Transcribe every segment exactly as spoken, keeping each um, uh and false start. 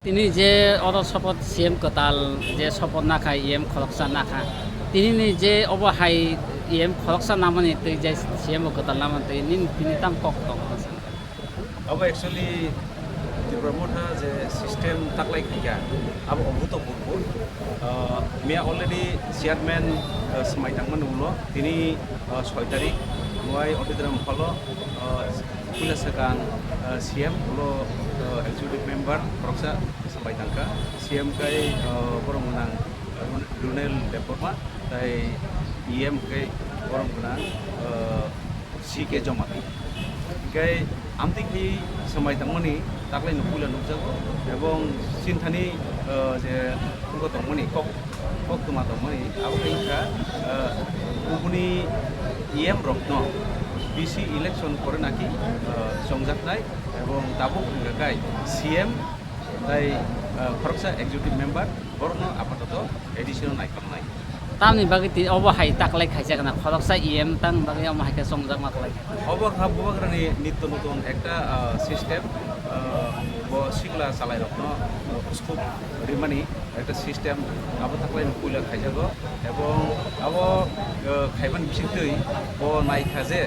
Tini je oro sopo C M kwtal je sopo nakha, E M khoroksa nakha. Tini ni je obo hai E M khoroksa namani twi je C M bo kwtal namani twi nini tini tam kok tong? Abo actually Tipra Motha je system taklai khaikha, abo obo to bukbuk. Uh, miya already chairman, uh, swmai tangmani ulo, tini, uh, soi tarik, nuai Odidram holo, uh, puila swkang, uh, C M ulo, uh, executive member khoroksa swmai tangkha, C M kai, uh, borok gwnang, uh, Runel Debbarma, tai E M kai borok gwnang, uh, C K Jomati. Hinkhe amtwi khe swmai tangmani taklaino puila nukjago, ebong sinthani, uh, je phungo tongmani kok, koktwma tongmani abo khe wngkha, uh, kubuni E M rokno B C election pore naki, uh, chongjaknai, ebong tabuk wngkha kai C M tai, uh, khoroksa executive member, borokno apatoto A D C no naikolnai. Tamni bagwi twi obo hai taklai khaijak na, khoroksa E M tang bagwi omo hai khe chongjak ma klai. Obo kha bubagrani nitto nutun ekta, ah, system, ah, bo sikla chalairokno, ah, scope rimani ekta system abo taklai puila khaijago, ebong abo, ah, khaimani bisingtwi bo naikha je,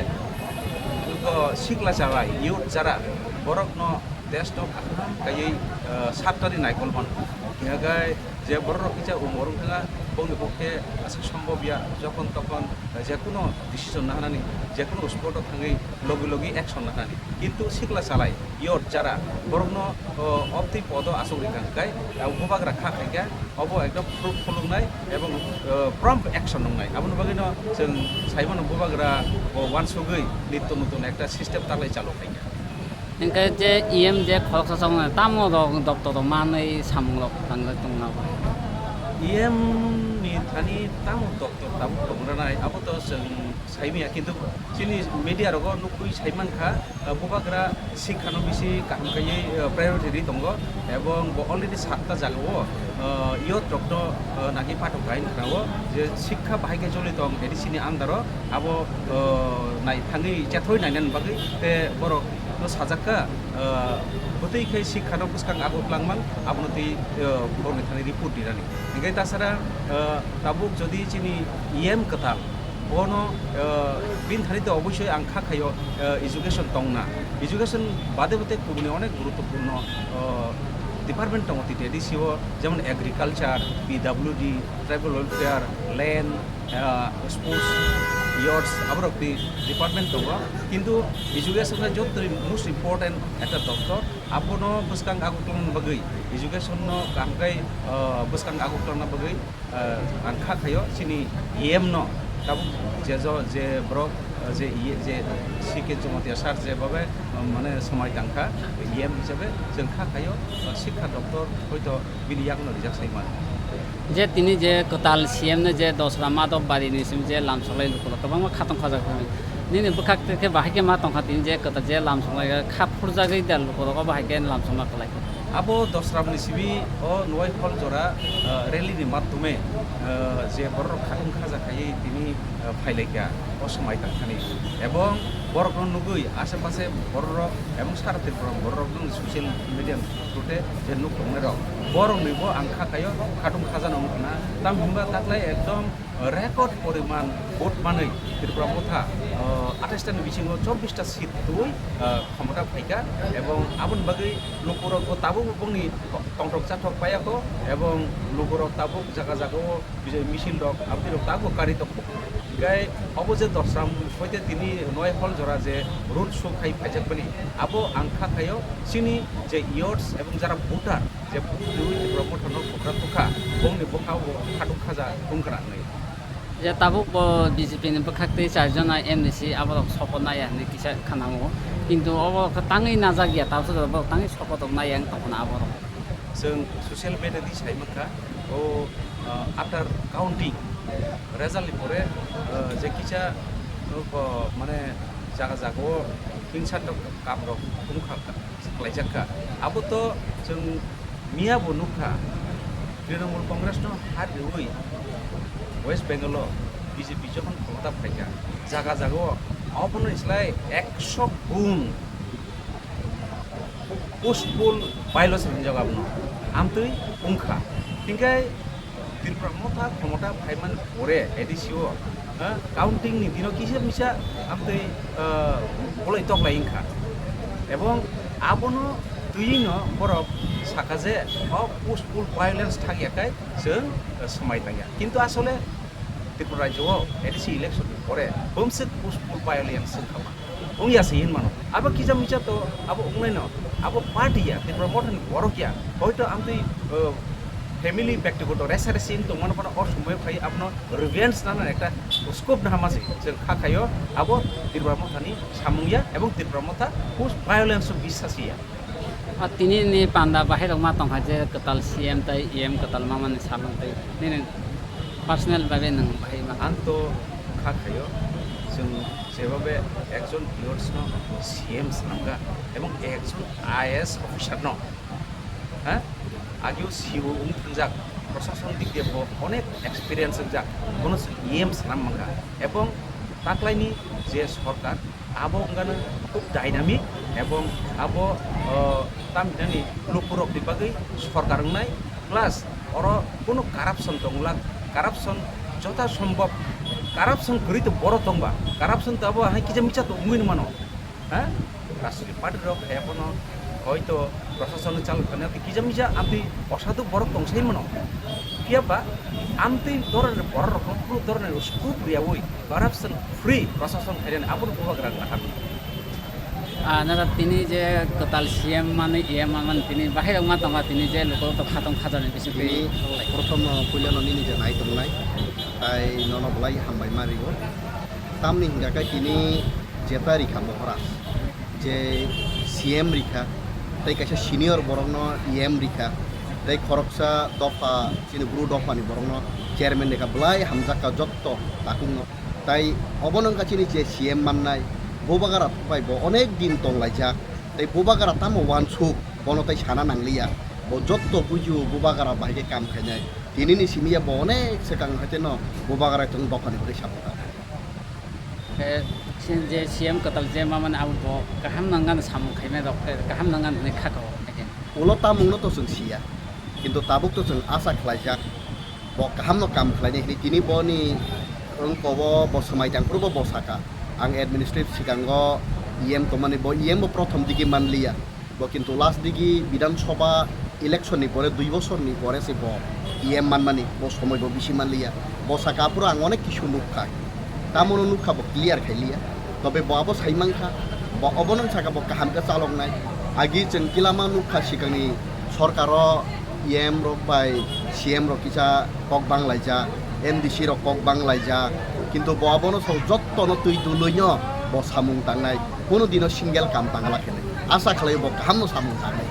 bo sikla chalai youth jara borokno test no kaham kaiwi, ah, sattani naikol mano. Hinkhe je borok rok kisa umor wng thanga, bongni bokhe aswk sombobya, jokhon tokhon, ah, jekuno decision nahanani, jekuno spot o thangwi logi logi action nahanani. Kintu sikla chalai, youth jara, borokno, oh, obtwi podo aswk rikha hwnkhe, ah, bubagra kha khaikha, obo ekdom fruitful wngnai ebong, oh, prompt action wngnai. Aboni bagwino chwng saimano bubagra bo uansugwi nitto nutun ekta system taklai chalu khaikha. Hinkhe je E M je khoroksa chongmani tamo rok doptor rok manwi samung rok tangjak tongna bo. E M ni thani tamo doptor tabuk tongranai abo to chwng saimanya, kintu chini media rogo nukwi saimankha, uh, bubagra sikha no bisi kaham kaiwi, uh, priority ri tongo, ebong bo already satta jagao, uh, youth rokno, uh, naki patok kain khnao je sikha bahai khe choli tong A D C ni under o abo, uh, nai thangwi chethoi nainani bagwi te borok no sajakka, ah, bwtwi khe sikha no bwskang ago klangman, abono twi, ah, borokni thani report rinani. Hinkhe tasara, ah, tabuk jodi chini E M kwtal bono, ah, bini thani to obosoi ang kha khaio, ah, education tongna. Education bade bade kubuni onek guruttopurno, ah, department tongo T T A D C o, jemon agriculture, P W D, tribal welfare, land, ah, sports, youths, aborok twi department tongo, kintu education khe joto twi most important ekta doptor, abono bwskang ago klangna bagwi, education no kaham khe, ah, bwskang ago klangna bagwi, ah, ang kha khaio chini E M no, tabuk je jo, je borok, ah, je iye, je C K Jamatia sir je babe, ah, mane somai tangkha, E M hisabe chwng kha khaio, ah, sikha doptor hoito bini yakno rijak sai mano. Je tini je kwtal C M no je Dosra Madhab Bari ni simi je lamsonglai lukurok kwbangma khatong khajak thangwi. Nini bwkhak khe bahai khe ma tongkha tini je kwtal je lamsonglai kha phurjagwi da lukurok obo hai khe lamsongma kwlai. Abo Dosra ni simi o Nuai Hall jora, ah, rally ni madhyome, ah, je borok khatong khaja khaiwi tini, ah, phailaikha o swmai tangkhani. Ebong borokno nugwi ashe pashe bororok ebong sara Tripura bororok nung social media through te je nuk tongnai rok, borok ni bo ang kha khaio khatung khajana wng khna. Tam hinba taklai ekdom record poriman vote manwi Tripura Motha, ah, atais ta ni bisingo chobbish ta seat twi, ah, khomota phaikha, ebong aboni bagwi lukurok bo tabuk bongni tongthok chathok paiya kho, ebong lukurok tabuk jaga jaga o bijai misil rok aboni rok tabuk kari tong. Hinkhe obo je Dosra hoite tini Nuai Hall jora je road show khai phaijak bani, abo ang kha khaio chini je youths ebong jara voter je vote riwi Tripura Motha no bugra tukha, bongni bwkha o khatung khaja tongkra hinwi. Je tabuk bo B J P ni bwkhak twi char jona M D C aborok sokot naiya hinwi kisa khna o, kintu obo khe tangwi najak ya, tabuk borok tangwi sokot rok naiya wng tong khna aborok. Chwng social media di sai mankha, o, ah, after counting result ni pore, ah, je kisa, o, mane jaga jaga o hingsa tok kam rok wngkha, khlaijak kha. Abo to chwng miya bo nukha, Trinamool Congress no har riwi West Bengal o B J P jokhon khomota phaikha, jaga jaga o obono slai ekso gun post poll violence hinjak abono. Amtwi wngkha. Hinkhe Tripura Motha khomota phaimani pore A D C o, ha, counting ni dino kisa misa amtwi, ah, bolai toklai wngkha. Ebong abono twiwi no borok saka je o post poll violence thakya khai chwng, ah, swmai tangya. Kintu asole Tripura rajyo o A D C election ni pore bumswk post poll violence wngkha ma. Wngya se hinmano. Abo kisa misa to abo wngnaino. Abo party ya, Tripura Motha ni borok ya. Hoito amtwi, uh, family bektigoto resa resi wng tongmano phano o somoyo khai abono revenge nana ekta scope nahama se. Chwng kha khaio abo Tripura Motha ni samung ya ebong Tripura Motha post violence o biswasi ya. O tini ni panda bahai rok ma tongkha je kwtal C M tai E M kwtal mamani salong tai nini personal babe nwng bahai ma. Ang to kha khaio, chwng jebabe ekjon youths no C M swnamkha ebong ekjon I A S officer no, ha, ageo C O wng thwngjak, prosason dik de bo onek experience wngjak, bono chwng E M swnam mankha ebong taklaini je sorkar abo wngkha khub dynamic ebong abo, o, tamhinani lukurokni bagwi sorkar wngnai, plus oro kunu corruption tongla, corruption jotha sombhob, corruption kwrwi to borok tongba, corruption to abo hai kisa misa to wngwi mano, ha? Rajniti party rok hai abono hoito proshasonni chal thani kisa misa amtwi osadu borok tongsai mano, phiya ba amtwi doroni borok rokno kunu doroni scope riyawi corruption free prosason khainani abono bubagra kaham. Ah, nara tini je kwtal C M mani, E M mani tini bahai rok ma tonga tini je lukurok to khatong khajarni bisingtwi. Tini prothom, uh, puilano nini je nai tongnai, tai nono belai hambai ma rio. Tamni hingka khe tini jeta rikha Moharaj, je C M rikha, tei kaisa senior borokno E M rikha, tei khoroksa dopha chini bru dophani borokno chairman rikha, belai hamjakka jotto takungno. Tai obono wngkha chini je C M mannai, bubagra bai bo onek din tonglaijak, tei bubagra tamo uansuk, bono tai sana nangliya, bo jotto bujio bubagra bai khe kam khainai. Tinini simi ya bo onek swkang haiteno bubagra chwng dophani bagwi samungo. Khe chini je C M kwtal je mamani abo bo kaham nangani samung khainai rok khe kaham nangani hwnwi kha kha o. Ulo tamungno to chwng siya, kintu tabuk to chwng acha khlaijak. Bo kahamno kam khlainai hwnwi tini boni wngkobo bo swmai tangphuru bo, bo saka, "Ang administrative sikango E M tongmani, bo E M bo prothom digi manliya." Bo kintu last digi Bidhan Sabha election ni pore dui bosor ni pore se bo E M manmani, bo somoi bo bisi manliya. Bo saka, "Aphuru ang onek kisu nukha." Tamono nukha bo clear khailiya. Tobe bo abo sai mankha, bo obono saka bo kaham khe chaloknai. Agi chwng kilama nukha sikangni sorkaro E M rok bai C M rok kisa kok banglaijak, M D C rok kok banglaijak, kintu bo abono sok jottono twi duluino bo samung tangnai, kunu dino single kam tangla khenai. Asa khlai bo kahamno samung tangnai.